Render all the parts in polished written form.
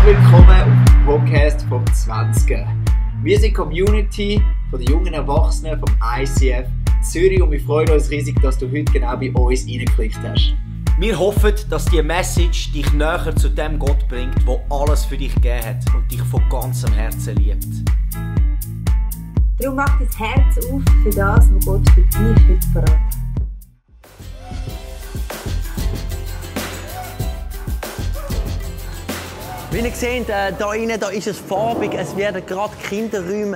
willkommen auf dem Podcast vom 20er. Wir sind die Community von den jungen Erwachsenen vom ICF Zürich und wir freuen uns riesig, dass du heute genau bei uns reingeklickt hast. Wir hoffen, dass diese Message dich näher zu dem Gott bringt, der alles für dich gegeben hat und dich von ganzem Herzen liebt. Darum mach dein Herz auf für das, was Gott für dich heute verraten hat. Wie ihr seht, da innen, da ist es farbig. Es werden gerade Kinderräume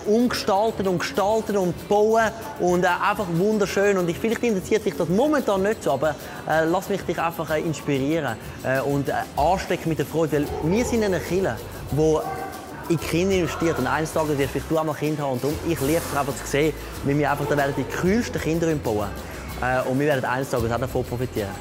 umgestaltet und gestaltet und gebaut und einfach wunderschön. Und vielleicht interessiert dich das momentan nicht so, aber lass mich dich einfach inspirieren und anstecken mit der Freude. Weil wir sind eine Kirche, die in Kinder investiert und eines Tages wirst vielleicht du auch mal Kinder haben. Und darum, ich liebe es einfach zu sehen, wie wir einfach da werden die kühlsten Kinderräume bauen. Und wir werden eines Tages auch davon profitieren.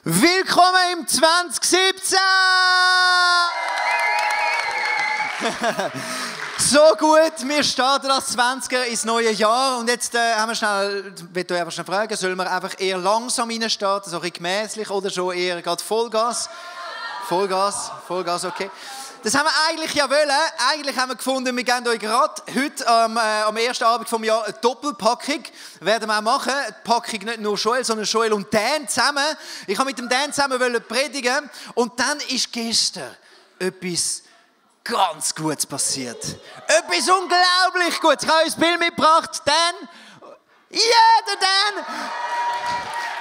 Willkommen im 2017! So gut, wir starten als 20er ins neue Jahr und jetzt haben wir schnell, ich will euch einfach schnell fragen, sollen wir einfach eher langsam reinstarten, so ein bisschen gemäßlich oder schon eher gerade Vollgas? Vollgas, okay. Das haben wir eigentlich ja wollen. Eigentlich haben wir gefunden, wir geben euch gerade heute am ersten Abend vom Jahr eine Doppelpackung. Werden wir auch machen. Eine Packung nicht nur Joel, sondern Joel und Dan zusammen. Ich habe mit dem Dan zusammen predigen und dann ist gestern etwas ganz Gutes passiert. Etwas unglaublich Gutes. Ich habe euch ein Bild mitgebracht. Dan? Ja, der Dan!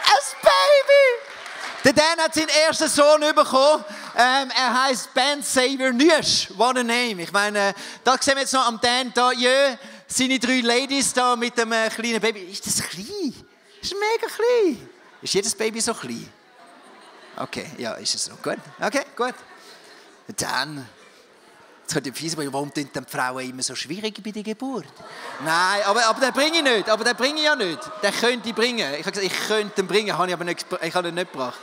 Ein Baby! Der Dan hat seinen ersten Sohn bekommen. Er heisst Ben Xavier Nüsch. What a name. Ich meine, da sehen wir jetzt noch am Dan da, seine 3 Ladies da mit dem kleinen Baby. Ist das klein? Ist mega klein. Ist jedes Baby so klein? Okay, ja, ist es so. Gut. Okay, gut. Dan. Jetzt könnte ich fies sagen, warum tun die Frauen immer so schwierig bei der Geburt? Nein, aber den bringe ich nicht. Aber den bringe ich ja nicht. Den könnte ich bringen. Ich habe gesagt, ich könnte ihn bringen, habe ich aber nicht, ich habe ihn nicht gebracht.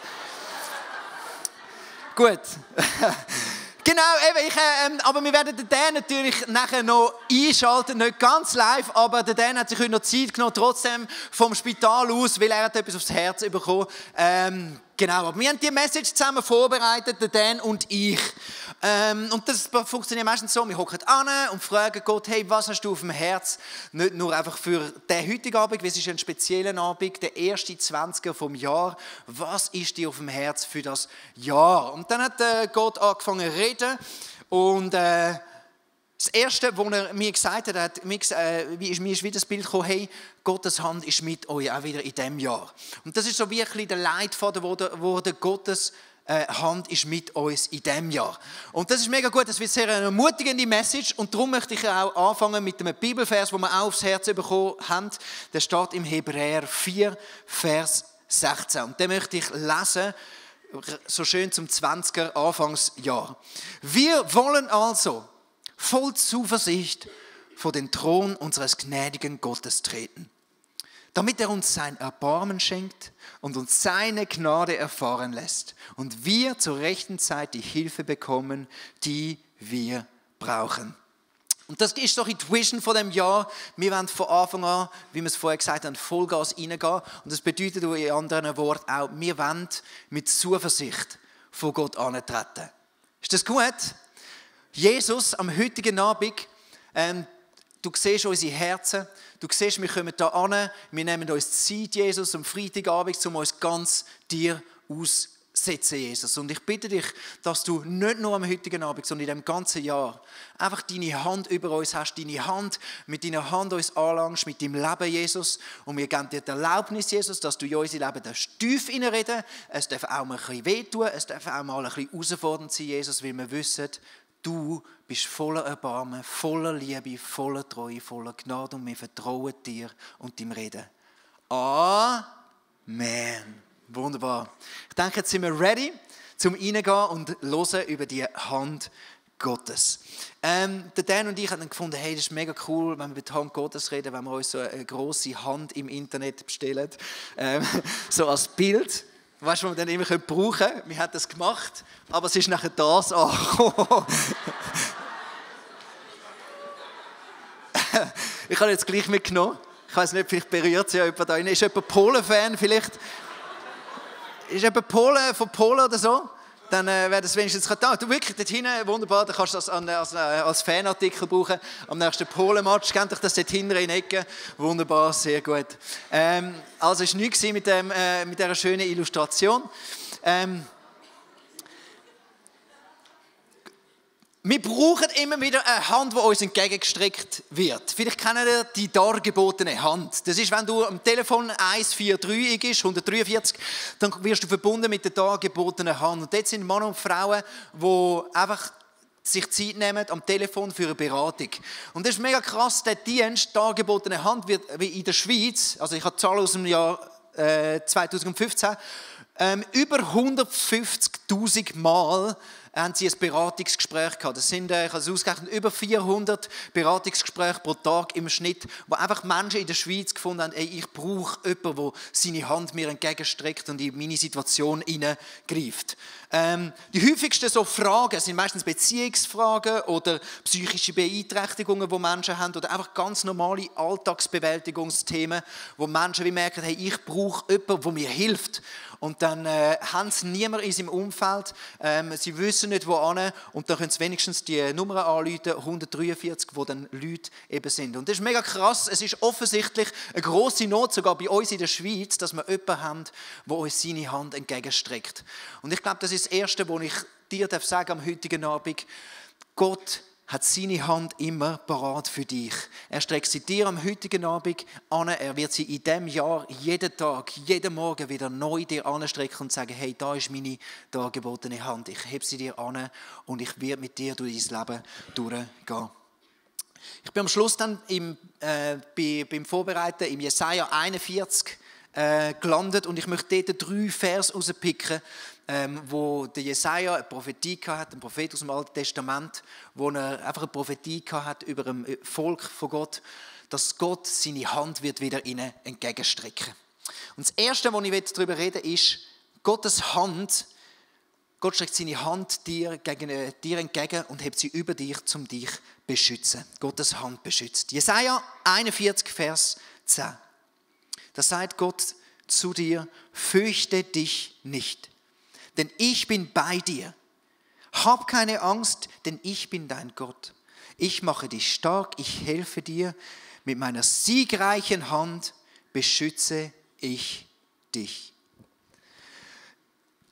Gut. Genau, eben, aber wir werden den Dan natürlich nachher noch einschalten, nicht ganz live, aber der Dan hat sich heute noch Zeit genommen, trotzdem vom Spital aus, weil er hat etwas aufs Herz bekommen. Genau, aber wir haben die Message zusammen vorbereitet, der Dan und ich. Und das funktioniert meistens so, wir hocken an und fragen Gott, hey, was hast du auf dem Herz? Nicht nur einfach für den heutigen Abend, weil es ist ein spezieller Abend, der erste 20er vom Jahr. Was ist dir auf dem Herz für das Jahr? Und dann hat Gott angefangen zu reden und das Erste, was er mir gesagt hat, mir ist wieder das Bild gekommen, hey, Gottes Hand ist mit euch, auch wieder in diesem Jahr. Und das ist so wirklich der Leitfaden, wo der Gottes Hand ist mit uns in diesem Jahr. Und das ist mega gut, das wird sehr eine ermutigende Message und darum möchte ich auch anfangen mit einem Bibelvers, den wir auch aufs Herz bekommen haben. Der steht im Hebräer 4, Vers 16. Und den möchte ich lesen, so schön zum 20er Anfangsjahr. Wir wollen also voll Zuversicht vor den Thron unseres gnädigen Gottes treten, damit er uns sein Erbarmen schenkt und uns seine Gnade erfahren lässt und wir zur rechten Zeit die Hilfe bekommen, die wir brauchen. Und das ist doch die Vision von dem Jahr. Wir wollen von Anfang an, wie wir es vorher gesagt haben, Vollgas reingehen. Und das bedeutet in anderen Worten auch, wir wollen mit Zuversicht vor Gott antreten. Ist das gut? Jesus am heutigen Abend, du siehst unsere Herzen, du siehst, wir kommen hier an, wir nehmen uns Zeit, Jesus, am Freitagabend, um uns ganz dir setzen, Jesus. Und ich bitte dich, dass du nicht nur am heutigen Abend, sondern in dem ganzen Jahr einfach deine Hand über uns hast, mit deiner Hand uns anlangst, mit deinem Leben, Jesus. Und wir geben dir die Erlaubnis, Jesus, dass du in unser Leben tief hineinreden. Es darf auch mal ein bisschen wehtun, es darf auch mal ein bisschen herausfordernd sein, Jesus, weil wir wissen, du bist voller Erbarmen, voller Liebe, voller Treue, voller Gnade und wir vertrauen dir und deinem Reden. Amen. Wunderbar. Ich denke, jetzt sind wir ready, zum reingehen und hören über die Hand Gottes. Der Dan und ich haben gefunden, hey, das ist mega cool, wenn wir über die Hand Gottes reden, wenn wir uns so eine grosse Hand im Internet bestellen. So als Bild. Weißt du, was wir dann immer brauchen können? Wir haben das gemacht, aber es ist nachher das angekommen. Ich habe jetzt gleich mitgenommen. Ich weiß nicht, vielleicht berührt sie ja jemand da. Ist jemand Polen-Fan vielleicht? Ist jemand von Polen oder so? Dann wäre das wenigstens da. Du wirklich dort hinten, wunderbar, da kannst du das als Fanartikel brauchen. Am nächsten Polen-Match, kennt euch das dort hinten in der Ecke. Wunderbar, sehr gut. Also es war nichts mit dieser schönen Illustration. Wir brauchen immer wieder eine Hand, die uns entgegengestreckt wird. Vielleicht kennen ihr die dargebotene Hand. Das ist, wenn du am Telefon 143 ist, 143, dann wirst du verbunden mit der dargebotenen Hand. Und dort sind Männer und Frauen, die einfach sich Zeit nehmen am Telefon für eine Beratung. Und das ist mega krass, der Dienst, dargebotene Hand, wird wie in der Schweiz, also ich habe Zahlen aus dem Jahr 2015, über 150'000 Mal haben sie ein Beratungsgespräch gehabt. Das sind, ich habe es ausgerechnet, über 400 Beratungsgespräche pro Tag im Schnitt, wo einfach Menschen in der Schweiz gefunden haben, ey, ich brauche jemanden, der seine Hand mir entgegenstreckt und in meine Situation hineingreift. Die häufigsten so Fragen sind meistens Beziehungsfragen oder psychische Beeinträchtigungen, die Menschen haben, oder einfach ganz normale Alltagsbewältigungsthemen, wo Menschen wie merken, hey, ich brauche jemanden, der mir hilft. Und dann haben sie niemanden in seinem Umfeld, sie wissen nicht, wo hin, und dann können sie wenigstens die Nummer anrufen, 143, wo dann Leute eben sind. Und das ist mega krass, es ist offensichtlich eine grosse Not, sogar bei uns in der Schweiz, dass wir jemanden haben, der uns seine Hand entgegenstreckt. Und ich glaube, das ist das Erste, was ich dir sagen darf am heutigen Abend. Gott hat seine Hand immer parat für dich. Er streckt sie dir am heutigen Abend an. Er wird sie in diesem Jahr jeden Tag, jeden Morgen wieder neu dir anstrecken und sagen, hey, da ist meine dargebotene Hand. Ich heb sie dir an und ich werde mit dir durch dein Leben durchgehen. Ich bin am Schluss dann beim Vorbereiten im Jesaja 41 gelandet und ich möchte dort 3 Vers rauspicken, wo der Jesaja eine Prophetie hatte, ein Prophet aus dem Alten Testament, wo er einfach eine Prophetie hatte über ein Volk von Gott, dass Gott seine Hand wird wieder ihnen entgegenstrecken. Und das Erste, was ich darüber reden will, ist, Gottes Hand, Gott streckt seine Hand dir entgegen und hebt sie über dich, um dich zu beschützen. Gottes Hand beschützt. Jesaja 41, Vers 10. Da sagt Gott zu dir, fürchte dich nicht, denn ich bin bei dir. Hab keine Angst, denn ich bin dein Gott. Ich mache dich stark, ich helfe dir. Mit meiner siegreichen Hand beschütze ich dich.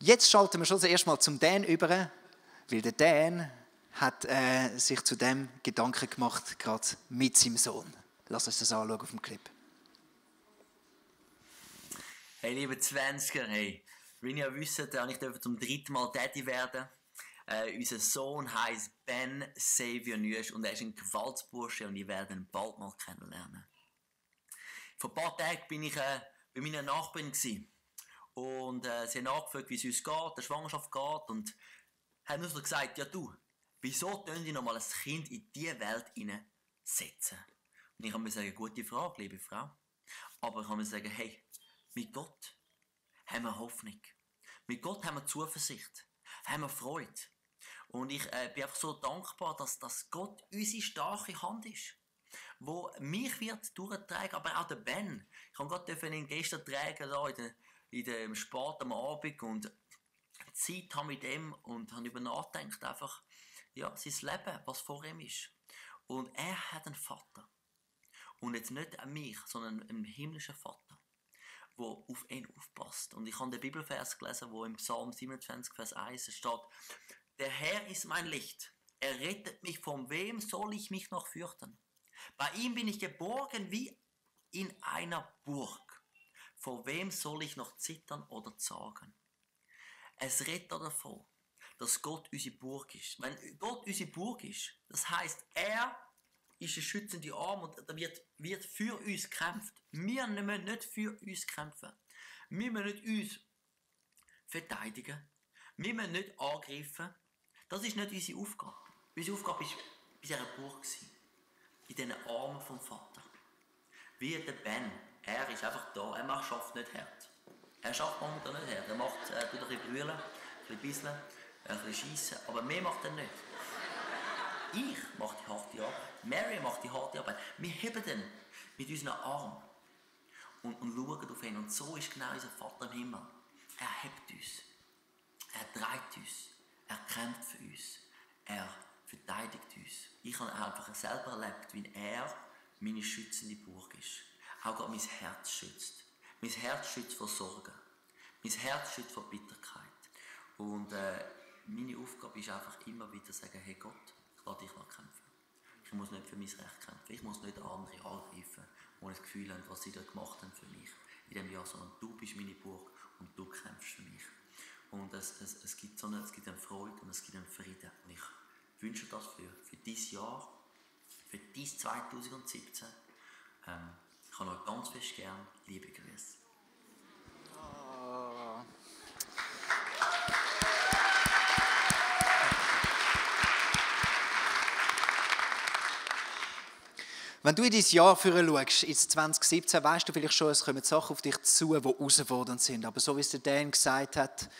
Jetzt schalten wir schon zuerst mal zum Dan über, weil der Dan hat sich zu dem Gedanken gemacht, gerade mit seinem Sohn. Lass uns das anschauen auf dem Clip. Hey, liebe 20er, hey. Wie ihr wisst, durfte ich zum 3. Mal Daddy werden. Unser Sohn heisst Ben Xavier Nüsch und er ist ein Gewaltsbursche und ich werde ihn bald mal kennenlernen. Vor ein paar Tagen bin ich bei meiner Nachbarin und sie haben nachgefragt, wie es uns geht, der Schwangerschaft geht und haben uns gesagt, ja du, wieso tun die noch mal ein Kind in diese Welt hineinsetzen? Und ich habe mir sagen, gute Frage, liebe Frau. Aber ich habe mir sagen, hey, mit Gott haben wir Hoffnung. Mit Gott haben wir Zuversicht. Haben wir Freude. Und ich bin einfach so dankbar, dass Gott unsere starke Hand ist. Wo mich wird durchtragen, aber auch der Ben. Ich habe gerade ihn gestern tragen da in dem Sport am Abend und Zeit haben mit ihm und habe über nachgedacht, einfach, ja, sein Leben, was vor ihm ist. Und er hat einen Vater. Und jetzt nicht an mich, sondern einen himmlischen Vater, der auf ihn aufpasst. Und ich habe den Bibelvers gelesen, wo im Psalm 27, Vers 1 steht: Der Herr ist mein Licht, er rettet mich, von wem soll ich mich noch fürchten? Bei ihm bin ich geborgen wie in einer Burg. Vor wem soll ich noch zittern oder zagen? Es redet davon, dass Gott unsere Burg ist. Wenn Gott unsere Burg ist, das heisst, er ist ein schützender Arm und da wird für uns gekämpft. Wir müssen nicht für uns kämpfen. Wir müssen nicht uns verteidigen. Wir müssen nicht angreifen. Das ist nicht unsere Aufgabe. Unsere Aufgabe war in dieser Burg, in diesen Armen vom Vater. Wie der Ben, er ist einfach da, er schafft nicht hart. Er schafft momentan nicht hart. Er macht, tut ein bisschen brüllen, ein bisschen bisseln, ein bisschen schiessen, aber mehr macht er nicht. Ich mache die harte Arbeit, Mary macht die harte Arbeit. Wir heben ihn mit unseren Armen und schauen auf ihn. Und so ist genau unser Vater im Himmel. Er hebt uns, er trägt uns, er kämpft für uns, er verteidigt uns. Ich habe einfach selber erlebt, wie er meine schützende Burg ist. Auch gerade mein Herz schützt. Mein Herz schützt vor Sorgen. Mein Herz schützt vor Bitterkeit. Und meine Aufgabe ist einfach immer wieder zu sagen: Hey Gott, ich lasse dich mal kämpfen. Ich muss nicht für mein Recht kämpfen. Ich muss nicht andere angreifen, die das Gefühl haben, was sie da gemacht haben für mich in diesem Jahr, sondern du bist meine Burg und du kämpfst für mich. Und es gibt eine Freude und es gibt einen Frieden. Und ich wünsche das für dieses Jahr, für dieses 2017. Ich habe euch ganz fest gern. Liebe Grüße. Oh. Wenn du in dein Jahr schaust, ins 2017, weißt du vielleicht schon, es kommen Sachen auf dich zu, die herausfordernd sind. Aber so wie es der Dan gesagt hat,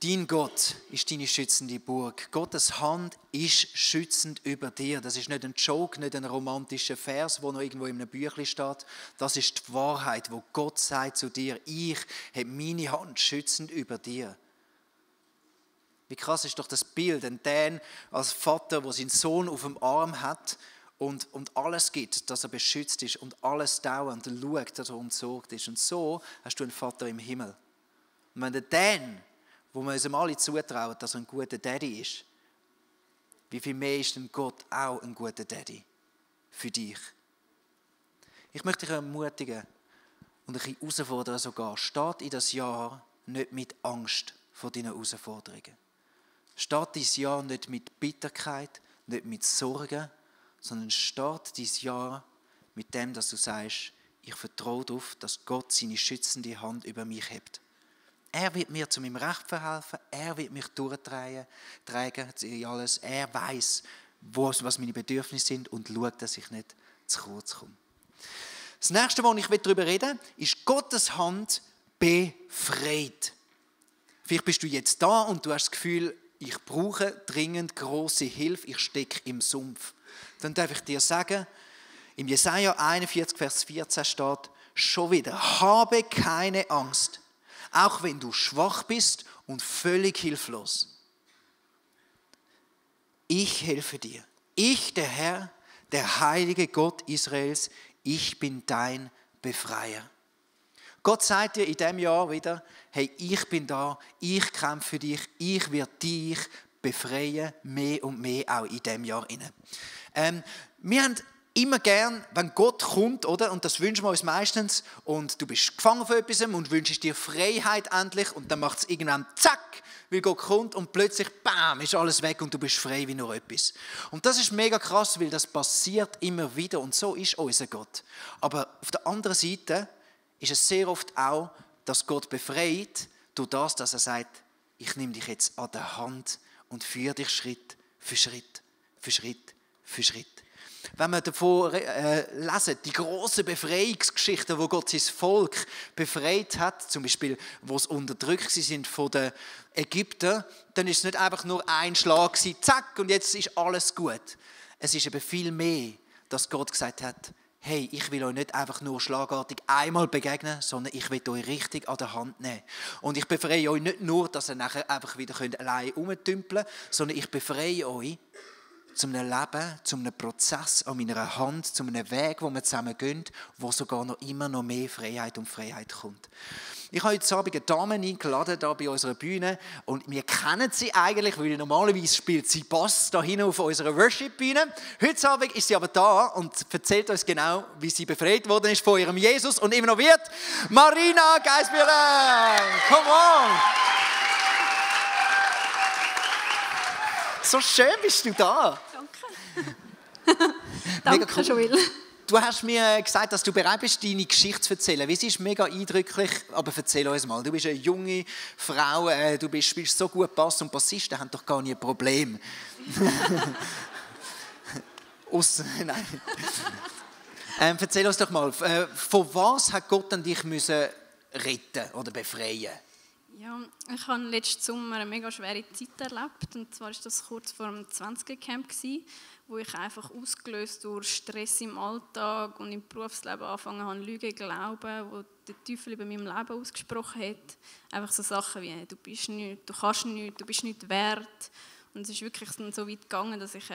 dein Gott ist deine schützende Burg. Gottes Hand ist schützend über dir. Das ist nicht ein Joke, nicht ein romantischer Vers, der noch irgendwo in einem Büchlein steht. Das ist die Wahrheit, wo Gott sagt zu dir: Ich habe meine Hand schützend über dir. Wie krass ist doch das Bild, ein Dan als Vater, der seinen Sohn auf dem Arm hat und alles gibt, dass er beschützt ist und alles dauernd schaut, dass er umsorgt ist. Und so hast du einen Vater im Himmel. Und wenn der Dan, wo wir uns alle zutrauen, dass er ein guter Daddy ist, wie viel mehr ist denn Gott auch ein guter Daddy für dich? Ich möchte dich ermutigen und ein bisschen herausfordern sogar. Start in das Jahr nicht mit Angst vor deinen Herausforderungen. Start dein Jahr nicht mit Bitterkeit, nicht mit Sorgen, sondern start dein Jahr mit dem, dass du sagst: Ich vertraue darauf, dass Gott seine schützende Hand über mich hebt. Er wird mir zu meinem Recht verhelfen, er wird mich durchtragen in alles. Er weiß, was meine Bedürfnisse sind und schaut, dass ich nicht zu kurz komme. Das nächste, was ich darüber reden will, ist Gottes Hand befreit. Vielleicht bist du jetzt da und du hast das Gefühl, ich brauche dringend grosse Hilfe, ich stecke im Sumpf. Dann darf ich dir sagen, im Jesaja 41, Vers 14 steht: Schon wieder, habe keine Angst, auch wenn du schwach bist und völlig hilflos. Ich helfe dir. Ich, der Herr, der heilige Gott Israels, ich bin dein Befreier. Gott sagt dir in diesem Jahr wieder: Hey, ich bin da, ich kämpfe für dich, ich werde dich befreien, mehr und mehr auch in diesem Jahr. Wir haben immer gern, wenn Gott kommt, oder? Und das wünschen wir uns meistens, und du bist gefangen von etwas und wünschst dir Freiheit endlich, und dann macht es irgendwann zack, weil Gott kommt und plötzlich bam, ist alles weg und du bist frei wie nur etwas. Und das ist mega krass, weil das passiert immer wieder und so ist unser Gott. Aber auf der anderen Seite ist es sehr oft auch, dass Gott befreit durch das, dass er sagt: Ich nehme dich jetzt an der Hand und führe dich Schritt für Schritt, für Schritt für Schritt. Wenn wir davon lesen, die grossen Befreiungsgeschichten, wo Gott sein Volk befreit hat, zum Beispiel, wo es unterdrückt sind von den Ägyptern, dann ist es nicht einfach nur ein Schlag gewesen, zack, und jetzt ist alles gut. Es ist eben viel mehr, dass Gott gesagt hat: Hey, ich will euch nicht einfach nur schlagartig einmal begegnen, sondern ich will euch richtig an der Hand nehmen. Und ich befreie euch nicht nur, dass ihr nachher einfach wieder allein rumtümpeln könnt, sondern ich befreie euch, zu einem Leben, zu einem Prozess an meiner Hand, zu einem Weg, wo wir zusammen gehen, wo sogar noch immer noch mehr Freiheit und Freiheit kommt. Ich habe heute Abend eine Dame eingeladen, hier bei unserer Bühne, und wir kennen sie eigentlich, weil normalerweise spielt sie Bass da hinten auf unserer Worship-Bühne. Heute Abend ist sie aber da und erzählt uns genau, wie sie befreit worden ist von ihrem Jesus und immer noch wird. Marina Geisbühler! Come on! So schön bist du da. Danke. Danke, cool. Joel. Du hast mir gesagt, dass du bereit bist, deine Geschichte zu erzählen. Sie ist mega eindrücklich, aber erzähl uns mal. Du bist eine junge Frau, du spielst so gut Bass, und Bassisten haben doch gar nie ein Problem. Nein. Erzähl uns doch mal, von was hat Gott an dich müssen retten oder befreien? Ja, ich habe letzten Sommer eine mega schwere Zeit erlebt. Und zwar war das kurz vor dem 20er-Camp, wo ich einfach ausgelöst durch Stress im Alltag und im Berufsleben angefangen habe, Lügen zu glauben, wo der Teufel über meinem Leben ausgesprochen hat. Einfach so Sachen wie, du bist nichts, du kannst nichts, du bist nicht wert. Und es ist wirklich so weit gegangen, dass ich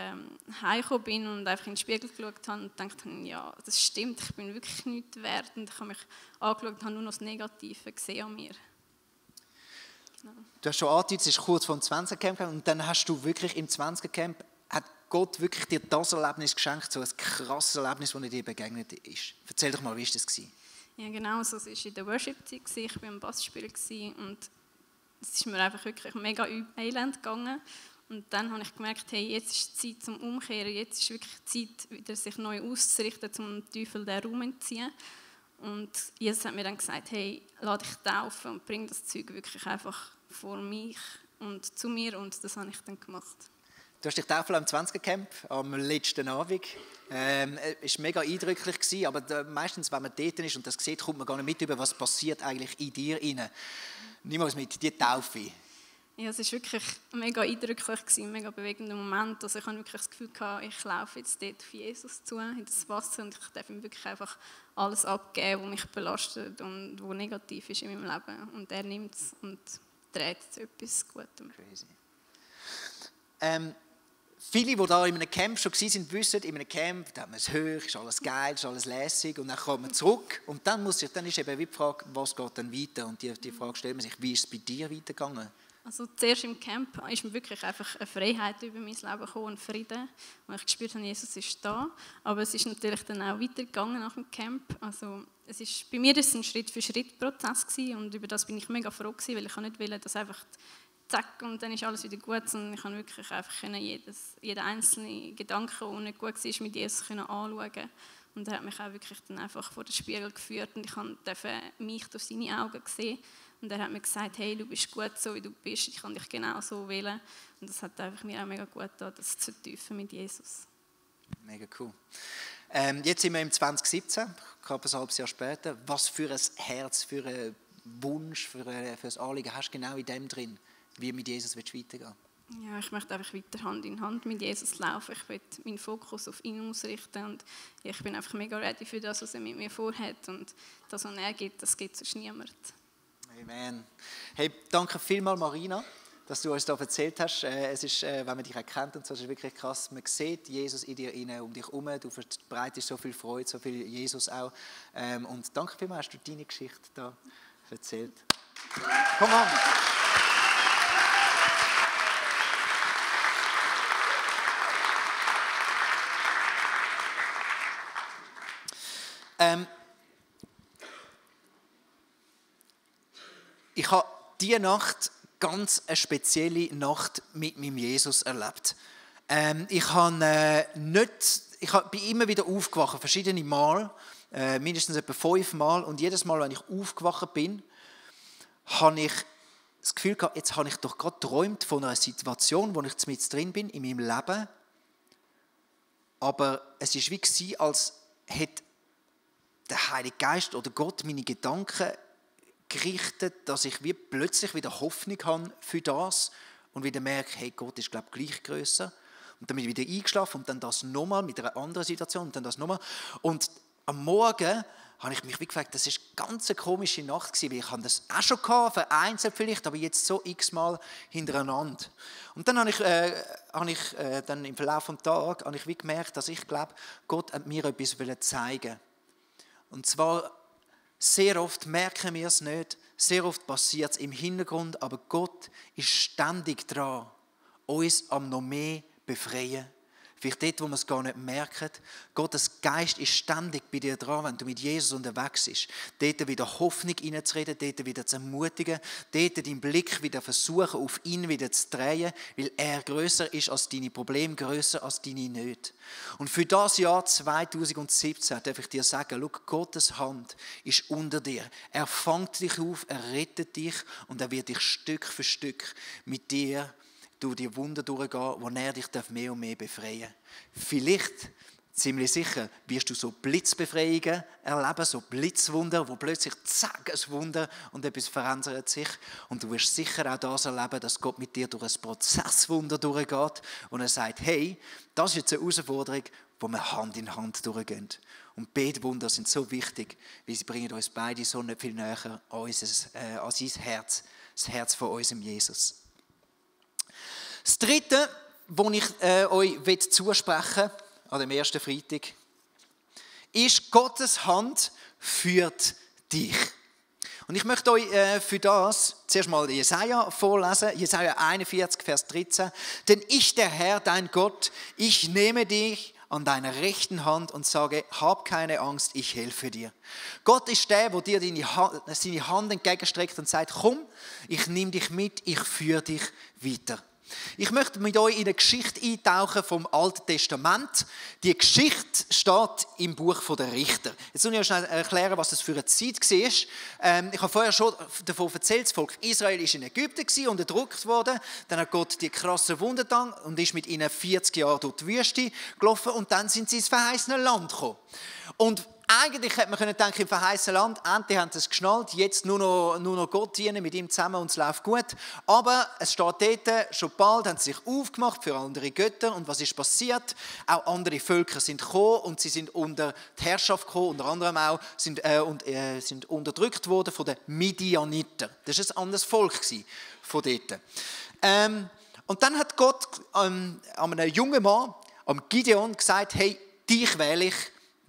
heimgekommen bin und einfach in den Spiegel geschaut habe und gedacht habe, ja, das stimmt, ich bin wirklich nicht wert. Und ich habe mich angeschaut und habe nur noch das Negative gesehen an mir. Genau. Du hast schon angedeutet, es ist kurz vor dem 20er-Camp und dann hast du wirklich im 20er-Camp, hat Gott wirklich dir das Erlebnis geschenkt, so ein krasses Erlebnis, das dir begegnet ist. Erzähl doch mal, wie war das? Ja, genau, so, es war in der Worship-Zeit, ich war im Bassspieler und es ist mir einfach wirklich mega elend gegangen. Und dann habe ich gemerkt, hey, jetzt ist die Zeit zum Umkehren, jetzt ist wirklich die Zeit, wieder sich neu auszurichten, um den Teufel den Raum zu entziehen. Und Jesus hat mir dann gesagt, hey, lass dich taufen und bring das Zeug wirklich einfach vor mich und zu mir, und das habe ich dann gemacht. Du hast dich taufen am 20er-Camp am letzten Abend. Es war mega eindrücklich, aber meistens, wenn man dort ist und das sieht, kommt man gar nicht mit über, was passiert eigentlich in dir rein. Nimm uns mit, die Taufe. Ja, es war wirklich mega eindrücklich, ein mega bewegender Moment. Also ich hatte wirklich das Gefühl, ich laufe jetzt dort auf Jesus zu, in das Wasser, und ich darf ihm wirklich einfach alles abgeben, was mich belastet und was negativ ist in meinem Leben. Und er nimmt es und dreht es zu etwas Gutem. Crazy. Viele, die da in einem Camp schon waren, wissen, in einem Camp, da hat man es hoch, ist alles geil, ist alles lässig, und dann kommt man zurück und dann ist eben die Frage, was geht dann weiter? Und die Frage stellt man sich, wie ist es bei dir weitergegangen? Also zuerst im Camp ist mir wirklich einfach eine Freiheit über mein Leben gekommen, ein Frieden, wo ich gespürt habe, Jesus ist da. Aber es ist natürlich dann auch weitergegangen nach dem Camp. Also bei mir war es ein Schritt-für-Schritt-Prozess und über das bin ich mega froh gewesen, weil ich nicht wollte, dass einfach zack und dann ist alles wieder gut, sondern ich konnte wirklich einfach jeden einzelnen Gedanken, der nicht gut war, mit Jesus anschauen. Und er hat mich auch wirklich dann einfach vor den Spiegel geführt und ich durfte mich durch seine Augen sehen. Und er hat mir gesagt, hey, du bist gut so, wie du bist, ich kann dich genau so wählen. Und das hat einfach mir auch mega gut getan, das zu vertiefen mit Jesus. Mega cool. Jetzt sind wir im 2017, knapp ein halbes Jahr später. Was für ein Herz, für einen Wunsch, für ein Anliegen hast du genau in dem drin, wie mit Jesus weitergehen willst? Ja, ich möchte einfach weiter Hand in Hand mit Jesus laufen. Ich will meinen Fokus auf ihn ausrichten und ich bin einfach mega ready für das, was er mit mir vorhat. Und das, was er gibt, das gibt sonst niemand. Amen. Hey, danke vielmals, Marina, dass du uns da erzählt hast. Es ist, wenn man dich erkennt, und so, ist wirklich krass. Man sieht Jesus in dir rein, um dich herum. Du verbreitest so viel Freude, so viel Jesus auch. Und danke vielmals, hast du deine Geschichte da erzählt. Komm on! Ich habe diese Nacht ganz eine spezielle Nacht mit meinem Jesus erlebt. Ich bin immer wieder aufgewacht, verschiedene Mal, mindestens etwa 5 Mal. Und jedes Mal, wenn ich aufgewacht bin, habe ich das Gefühl gehabt, jetzt habe ich doch gerade geträumt von einer Situation, wo ich mit drin bin in meinem Leben. Aber es war wie, als hätte der Heilige Geist oder Gott meine Gedanken gerichtet, dass ich wie plötzlich wieder Hoffnung habe für das und wieder merke, hey, Gott ist, glaube ich, gleich grösser. Und dann bin ich wieder eingeschlafen und dann das nochmal mit einer anderen Situation und dann das nochmal. Und am Morgen habe ich mich wie gefragt, das war eine ganz komische Nacht gewesen, weil ich habe das auch schon gehabt, vereinzelt vielleicht, aber jetzt so x-mal hintereinander. Und dann habe ich dann im Verlauf des Tages habe ich wie gemerkt, dass ich glaube, Gott hat mir etwas zeigen wollte. Und zwar, sehr oft merken wir es nicht, sehr oft passiert es im Hintergrund, aber Gott ist ständig dran, uns am noch mehr befreien. Vielleicht dort, wo man es gar nicht merkt. Gottes Geist ist ständig bei dir dran, wenn du mit Jesus unterwegs bist. Dort wieder Hoffnung reinzureden, dort wieder zu ermutigen, dort deinen Blick wieder versuchen, auf ihn wieder zu drehen, weil er grösser ist als deine Probleme, grösser als deine Nöte. Und für das Jahr 2017 darf ich dir sagen, schau, Gottes Hand ist unter dir. Er fängt dich auf, er rettet dich und er wird dich Stück für Stück mit dir durch die Wunder durchgehen, wo er dich mehr und mehr befreien darf. Vielleicht, ziemlich sicher, wirst du so Blitzbefreiungen erleben, so Blitzwunder, wo plötzlich zack, ein Wunder und etwas verändert sich. Und du wirst sicher auch das erleben, dass Gott mit dir durch ein Prozesswunder durchgeht und er sagt, hey, das ist jetzt eine Herausforderung, wo wir Hand in Hand durchgehen. Und beide Wunder sind so wichtig, weil sie bringen uns beide so nicht viel näher an sein Herz, das Herz von unserem Jesus. Das Dritte, was ich euch zusprechen will, an dem ersten Freitag, ist, Gottes Hand führt dich. Und ich möchte euch für das zuerst mal Jesaja vorlesen, Jesaja 41, Vers 13. Denn ich, der Herr, dein Gott, ich nehme dich an deiner rechten Hand und sage, hab keine Angst, ich helfe dir. Gott ist der, der dir seine Hand entgegenstreckt und sagt, komm, ich nehme dich mit, ich führe dich weiter. Ich möchte mit euch in eine Geschichte eintauchen vom Alten Testament. Die Geschichte steht im Buch der Richter. Jetzt muss ich euch schnell erklären, was das für eine Zeit war. Ich habe vorher schon davon erzählt, das Volk Israel war in Ägypten, unterdrückt worden. Dann hat Gott die krassen Wunder getan und ist mit ihnen 40 Jahre durch die Wüste gelaufen und dann sind sie ins verheißene Land gekommen. Und eigentlich hätte man denken, im verheißenen Land, endlich haben sie es geschnallt, jetzt nur noch Gott dienen, mit ihm zusammen und es läuft gut. Aber es steht dort, schon bald haben sie sich aufgemacht für andere Götter. Und was ist passiert? Auch andere Völker sind gekommen und sie sind unter die Herrschaft gekommen, unter anderem auch sind unterdrückt worden von den Midianiter. Das war ein anderes Volk von dort. Und dann hat Gott einem jungen Mann, am Gideon, gesagt, hey, dich wähle ich,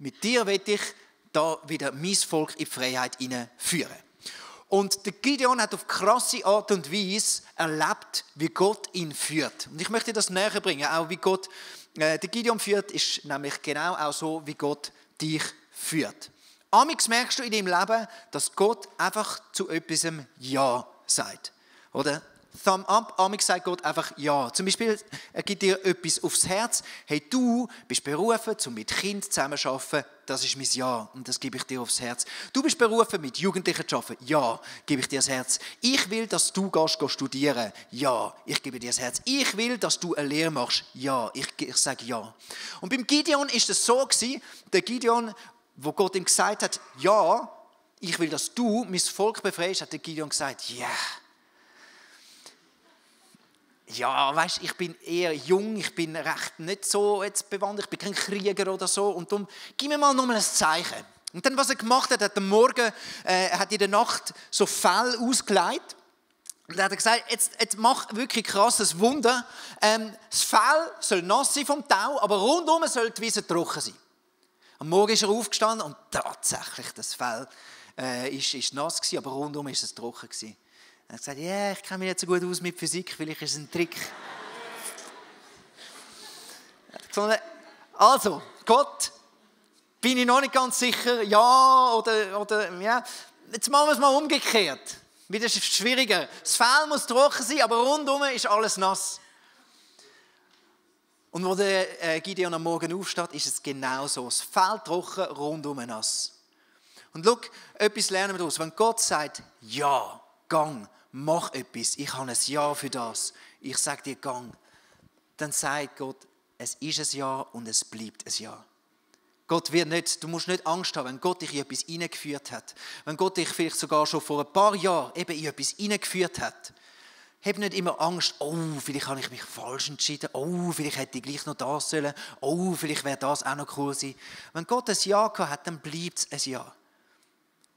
mit dir will ich da wieder mein Volk in die Freiheit führen. Und der Gideon hat auf krasse Art und Weise erlebt, wie Gott ihn führt. Und ich möchte das näher bringen, auch wie Gott der Gideon führt, ist nämlich genau auch so, wie Gott dich führt. Amix merkst du in deinem Leben, dass Gott einfach zu etwas Ja sagt. Oder? Thumb up, amix sagt Gott einfach Ja. Zum Beispiel, er gibt dir etwas aufs Herz. Hey, du bist berufen, um mit Kindern zusammenzuarbeiten. Das ist mein Ja und das gebe ich dir aufs Herz. Du bist berufen, mit Jugendlichen zu arbeiten. Ja, gebe ich dir das Herz. Ich will, dass du gehst studieren. Ja, ich gebe dir das Herz. Ich will, dass du eine Lehre machst. Ja, ich sage Ja. Und beim Gideon ist es so gewesen, der Gideon, wo Gott ihm gesagt hat, ja, ich will, dass du mein Volk befreist, hat der Gideon gesagt, ja. Yeah. Ja, weißt, ich bin eher jung, ich bin recht nicht so jetzt bewandert, ich bin kein Krieger oder so und darum gib mir mal nochmal ein Zeichen. Und dann, was er gemacht hat, am Morgen, er hat in der Nacht so Fell ausgelegt und dann hat er gesagt, jetzt mach wirklich krasses Wunder, das Fell soll nass sein vom Tau, aber rundum soll die Wiese trocken sein. Am Morgen ist er aufgestanden und tatsächlich, das Fell ist nass gewesen, aber rundum ist es trocken gewesen. Er hat gesagt, ja, ich kenne mich nicht so gut aus mit Physik, vielleicht ist es ein Trick. Also, Gott, bin ich noch nicht ganz sicher, ja oder ja. Jetzt machen wir es mal umgekehrt. Wieder ist es schwieriger. Das Fell muss trocken sein, aber rundum ist alles nass. Und wo der Gideon am Morgen aufsteht, ist es genau so. Das Fell trocken, rundum nass. Und schau, etwas lernen wir daraus. Wenn Gott sagt, ja, gang, mach etwas, ich habe ein Ja für das, ich sage dir, gang, dann sagt Gott, es ist ein Ja und es bleibt ein Ja. Gott wird nicht, du musst nicht Angst haben, wenn Gott dich in etwas hineingeführt hat, wenn Gott dich vielleicht sogar schon vor ein paar Jahren eben in etwas hineingeführt hat, hab nicht immer Angst, oh, vielleicht habe ich mich falsch entschieden, oh, vielleicht hätte ich gleich noch das sollen, oh, vielleicht wäre das auch noch cool sein. Wenn Gott ein Ja gehabt hat, dann bleibt es ein Ja.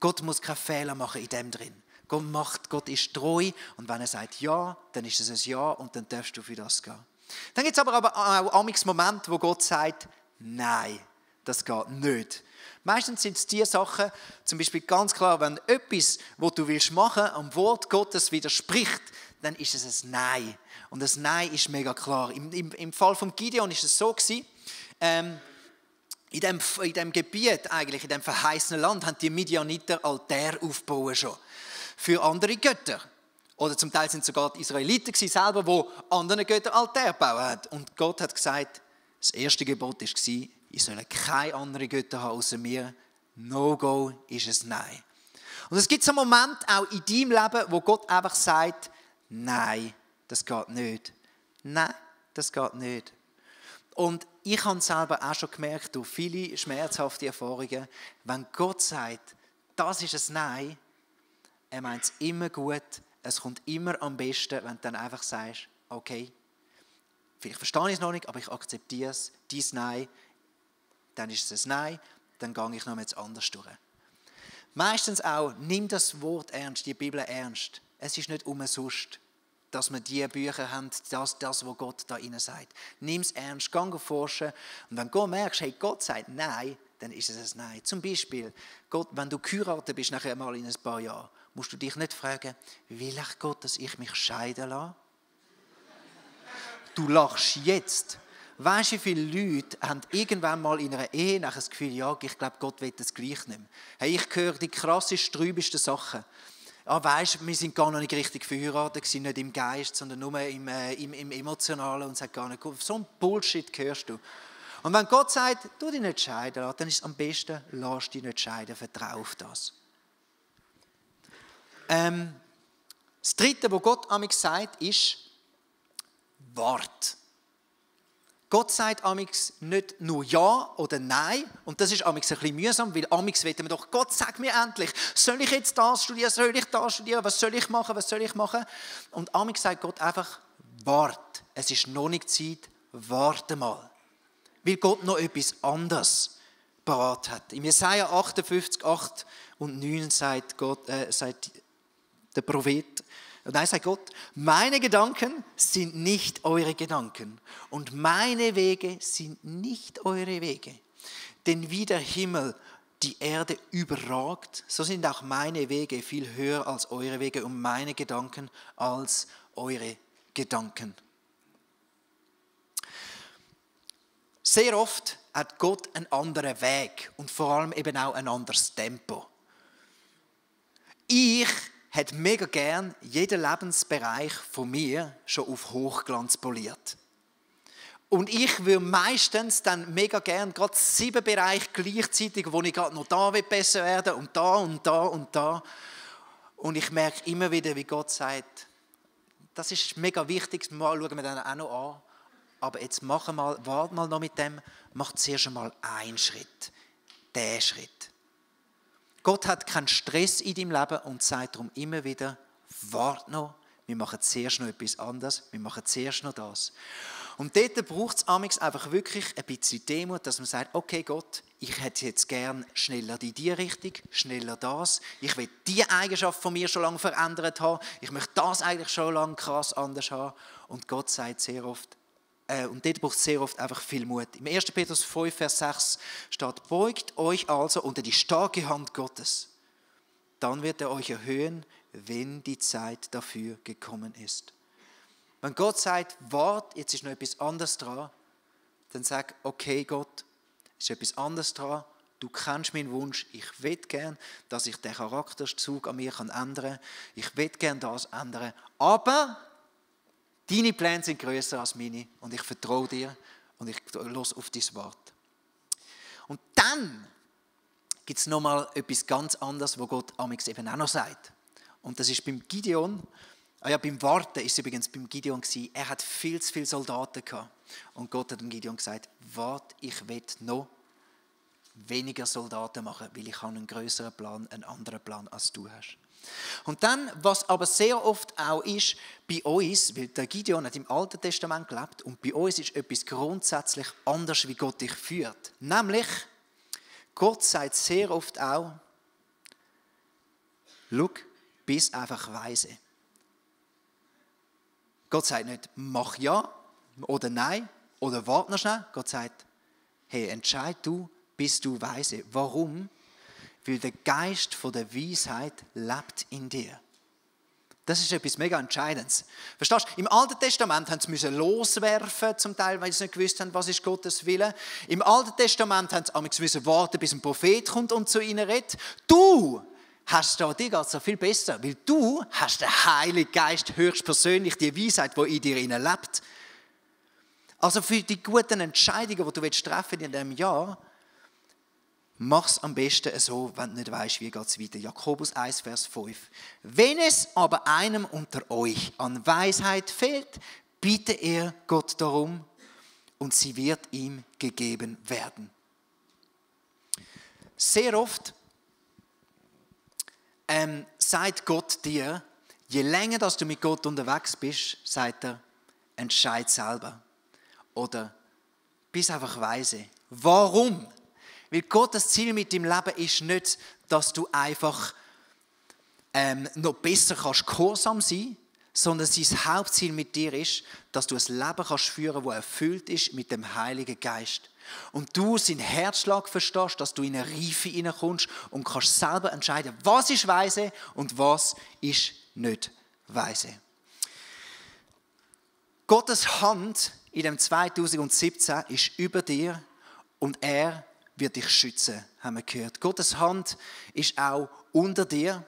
Gott muss keine Fehler machen in dem drin. Gott ist treu und wenn er sagt ja, dann ist es ein Ja und dann darfst du für das gehen. Dann gibt es aber auch amigs Momente, wo Gott sagt, nein, das geht nicht. Meistens sind es die Sachen, zum Beispiel ganz klar, wenn etwas, was du willst machen, am Wort Gottes widerspricht, dann ist es ein Nein. Und das Nein ist mega klar. Im Fall von Gideon ist es so gewesen, in dem Gebiet, eigentlich, in dem verheißenen Land, haben die Midianiter Altäre aufgebaut schon. Für andere Götter. Oder zum Teil sind es sogar die Israeliten selber, die anderen Göttern Altäre gebaut haben. Und Gott hat gesagt, das erste Gebot war, ich soll keine anderen Götter haben außer mir. No-go ist es Nein. Und es gibt so einen Moment auch in deinem Leben, wo Gott einfach sagt, nein, das geht nicht. Nein, das geht nicht. Und ich habe selber auch schon gemerkt, durch viele schmerzhafte Erfahrungen, wenn Gott sagt, das ist ein Nein, er meint es immer gut, es kommt immer am besten, wenn du dann einfach sagst, okay, vielleicht verstehe ich es noch nicht, aber ich akzeptiere es, dein Nein, dann ist es ein Nein, dann gehe ich noch mal anders durch. Meistens auch, nimm das Wort ernst, die Bibel ernst. Es ist nicht umsonst, dass wir diese Bücher haben, das, was Gott da innen sagt. Nimm es ernst, geh forschen. Und wenn du merkst, hey, Gott sagt Nein, dann ist es ein Nein. Zum Beispiel, Gott, wenn du geheiratet bist, nachher mal in ein paar Jahren, musst du dich nicht fragen, will ich Gott, dass ich mich scheiden lasse? Du lachst jetzt. Weißt du, wie viele Leute haben irgendwann mal in einer Ehe nachher das Gefühl, ja, ich glaube, Gott will das gleich nicht mehr. Hey, ich höre die krassesten, trübsten Sachen. Weisst du, wir sind gar noch nicht richtig verheiratet, nicht im Geist, sondern nur im Emotionalen und sagt gar nicht, so ein Bullshit hörst du. Und wenn Gott sagt, du dich nicht scheiden lassen, dann ist es am besten, lass dich nicht scheiden, vertrau auf das. Das Dritte, was Gott amigs sagt, ist, wart. Gott sagt amigs nicht nur Ja oder Nein. Und das ist amigs ein bisschen mühsam, weil amigs wollen wir doch, Gott, sag mir endlich, soll ich jetzt das studieren, soll ich das studieren, was soll ich machen? Und amigs sagt Gott einfach, wart. Es ist noch nicht Zeit, warte mal. Weil Gott noch etwas anderes parat hat. In Jesaja 58, 8 und 9 sagt der Prophet, und dann sagt Gott, meine Gedanken sind nicht eure Gedanken und meine Wege sind nicht eure Wege. Denn wie der Himmel die Erde überragt, so sind auch meine Wege viel höher als eure Wege und meine Gedanken als eure Gedanken. Sehr oft hat Gott einen anderen Weg und vor allem eben auch ein anderes Tempo. Ich hätte mega gern jeden Lebensbereich von mir schon auf Hochglanz poliert. Und ich würde meistens dann mega gern gerade 7 Bereiche gleichzeitig, wo ich gerade noch da besser werden und da und da und da. Und ich merke immer wieder, wie Gott sagt, das ist mega wichtig, mal schauen wir dann auch noch an. Aber jetzt warte mal noch mit dem, mach zuerst einmal einen Schritt, den Schritt. Gott hat keinen Stress in deinem Leben und sagt darum immer wieder, warte noch, wir machen zuerst noch etwas anderes, wir machen zuerst noch das. Und dort braucht es amigs einfach wirklich ein bisschen Demut, dass man sagt, okay Gott, ich hätte jetzt gern schneller in diese Richtung, schneller das. Ich will diese Eigenschaft von mir schon lange verändert haben. Ich möchte das eigentlich schon lange krass anders haben. Und Gott sagt sehr oft, und dort braucht es sehr oft einfach viel Mut. Im 1. Petrus 5, Vers 6 steht, beugt euch also unter die starke Hand Gottes. Dann wird er euch erhöhen, wenn die Zeit dafür gekommen ist. Wenn Gott sagt, wart, jetzt ist noch etwas anderes dran, dann sag, okay Gott, ist etwas anderes dran, du kennst meinen Wunsch, ich will gern, dass ich den Charakterzug an mir ändern kann, ich will gern das ändern, aber deine Pläne sind grösser als meine und ich vertraue dir und ich höre auf dein Wort. Und dann gibt es nochmal etwas ganz anderes, was Gott amigs eben auch noch sagt. Und das ist beim Gideon, beim Warten ist es übrigens beim Gideon gewesen, er hat viel zu viele Soldaten gehabt. Und Gott hat dem Gideon gesagt, warte, ich will noch weniger Soldaten machen, weil ich habe einen grösseren Plan, einen anderen Plan, als du hast. Und dann, was aber sehr oft auch ist, bei uns, weil der Gideon hat im Alten Testament gelebt und bei uns ist etwas grundsätzlich anders, wie Gott dich führt. Nämlich, Gott sagt sehr oft auch, schau, bist einfach weise. Gott sagt nicht, mach ja oder nein oder warte noch schnell. Gott sagt, hey, entscheid du, bist du weise. Warum? Weil der Geist von der Weisheit lebt in dir. Das ist etwas mega Entscheidendes. Verstehst du? Im Alten Testament mussten sie loswerfen, zum Teil, weil sie nicht gewusst haben, was ist Gottes Wille. Im Alten Testament mussten sie warten, bis ein Prophet kommt und zu ihnen redet. Du hast da, dir geht es viel besser, weil du hast den Heiligen Geist höchstpersönlich, die Weisheit, die in dir lebt. Also für die guten Entscheidungen, die du treffen in diesem Jahr, mach es am besten so, wenn du nicht weißt, wie geht es weiter. Jakobus 1, Vers 5. Wenn es aber einem unter euch an Weisheit fehlt, bitte er Gott darum und sie wird ihm gegeben werden. Sehr oft sagt Gott dir, je länger dass du mit Gott unterwegs bist, sagt er, entscheid selber. Oder bist einfach weise. Warum? Weil Gottes Ziel mit deinem Leben ist nicht, dass du einfach noch besser gehorsam sein kannst, sondern sein Hauptziel mit dir ist, dass du ein Leben kannst führen, das erfüllt ist mit dem Heiligen Geist. Und du seinen Herzschlag verstehst, dass du in eine Reife hineinkommst und kannst selber entscheiden, was ist weise und was ist nicht weise. Gottes Hand in dem 2017 ist über dir und er wird dich schützen, haben wir gehört. Gottes Hand ist auch unter dir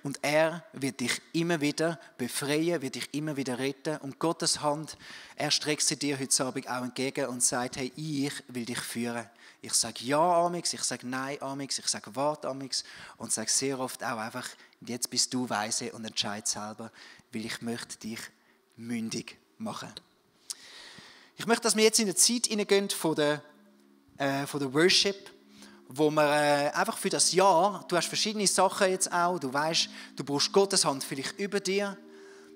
und er wird dich immer wieder befreien, wird dich immer wieder retten. Und Gottes Hand, er streckt sie dir heute Abend auch entgegen und sagt, hey, ich will dich führen. Ich sage ja amix, ich sage nein amix, ich sage warte amix und sage sehr oft auch einfach, jetzt bist du weise und entscheid selber, weil ich möchte dich mündig machen. Ich möchte, dass wir jetzt in eine Zeit hineingehen von der Worship, wo wir einfach für das Jahr, du hast verschiedene Sachen jetzt auch, du weißt, du brauchst Gottes Hand vielleicht über dir,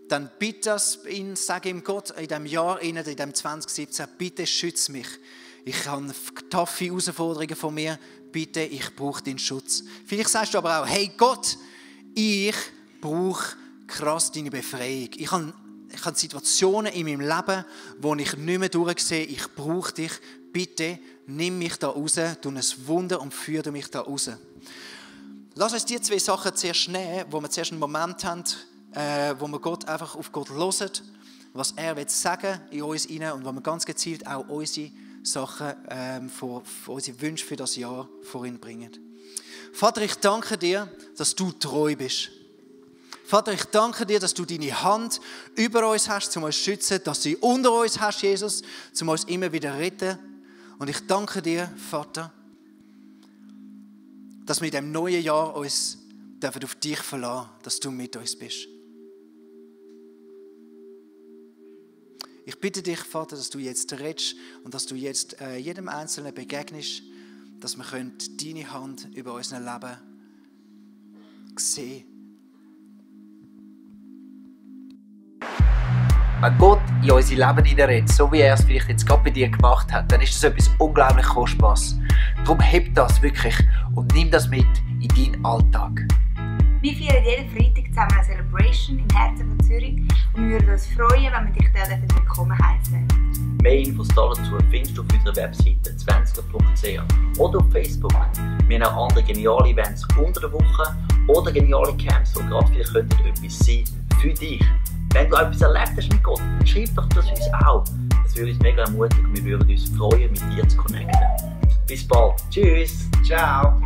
dann bitte ihn, sage ihm Gott in diesem Jahr, in diesem 2017, bitte schütze mich. Ich habe taffe Herausforderungen von mir, bitte, ich brauche deinen Schutz. Vielleicht sagst du aber auch, hey Gott, ich brauche krass deine Befreiung. Ich habe Situationen in meinem Leben, wo ich nicht mehr durchsehe, ich brauche dich, bitte nimm mich da raus, tu ein Wunder und führe mich da raus. Lass uns die zwei Sachen zuerst nehmen, wo wir zuerst einen Moment haben, wo wir Gott einfach auf Gott hören, was er will sagen in uns rein und wo wir ganz gezielt auch unsere Sachen, unsere Wünsche für das Jahr vor ihn bringen. Vater, ich danke dir, dass du treu bist. Vater, ich danke dir, dass du deine Hand über uns hast, um uns zu schützen, dass du sie unter uns hast, Jesus, um uns immer wieder zu retten. Und ich danke dir, Vater, dass wir in diesem neuen Jahr uns auf dich verlassen, dass du mit uns bist. Ich bitte dich, Vater, dass du jetzt redest und dass du jetzt jedem Einzelnen begegnest, dass wir deine Hand über unser Leben sehen. Wenn Gott in unser Leben hineinredet, so wie er es vielleicht jetzt gerade bei dir gemacht hat, dann ist das etwas unglaublich Kostbares. Darum heb das wirklich und nimm das mit in deinen Alltag. Wir feiern jeden Freitag zusammen eine Celebration im Herzen von Zürich und wir würden uns freuen, wenn wir dich dort willkommen heißen. Mehr Infos dazu findest du auf unserer Webseite 20.ch oder auf Facebook. Wir haben auch andere geniale Events unter der Woche oder geniale Camps, die gerade vielleicht etwas sein für dich. Wenn du etwas erlebt hast mit Gott, dann schreib doch das uns auch. Das würde uns mega ermutigen und wir würden uns freuen, mit dir zu connecten. Bis bald. Tschüss. Ciao.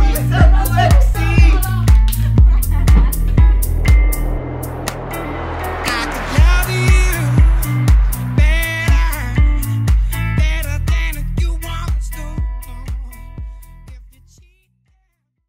Ciao.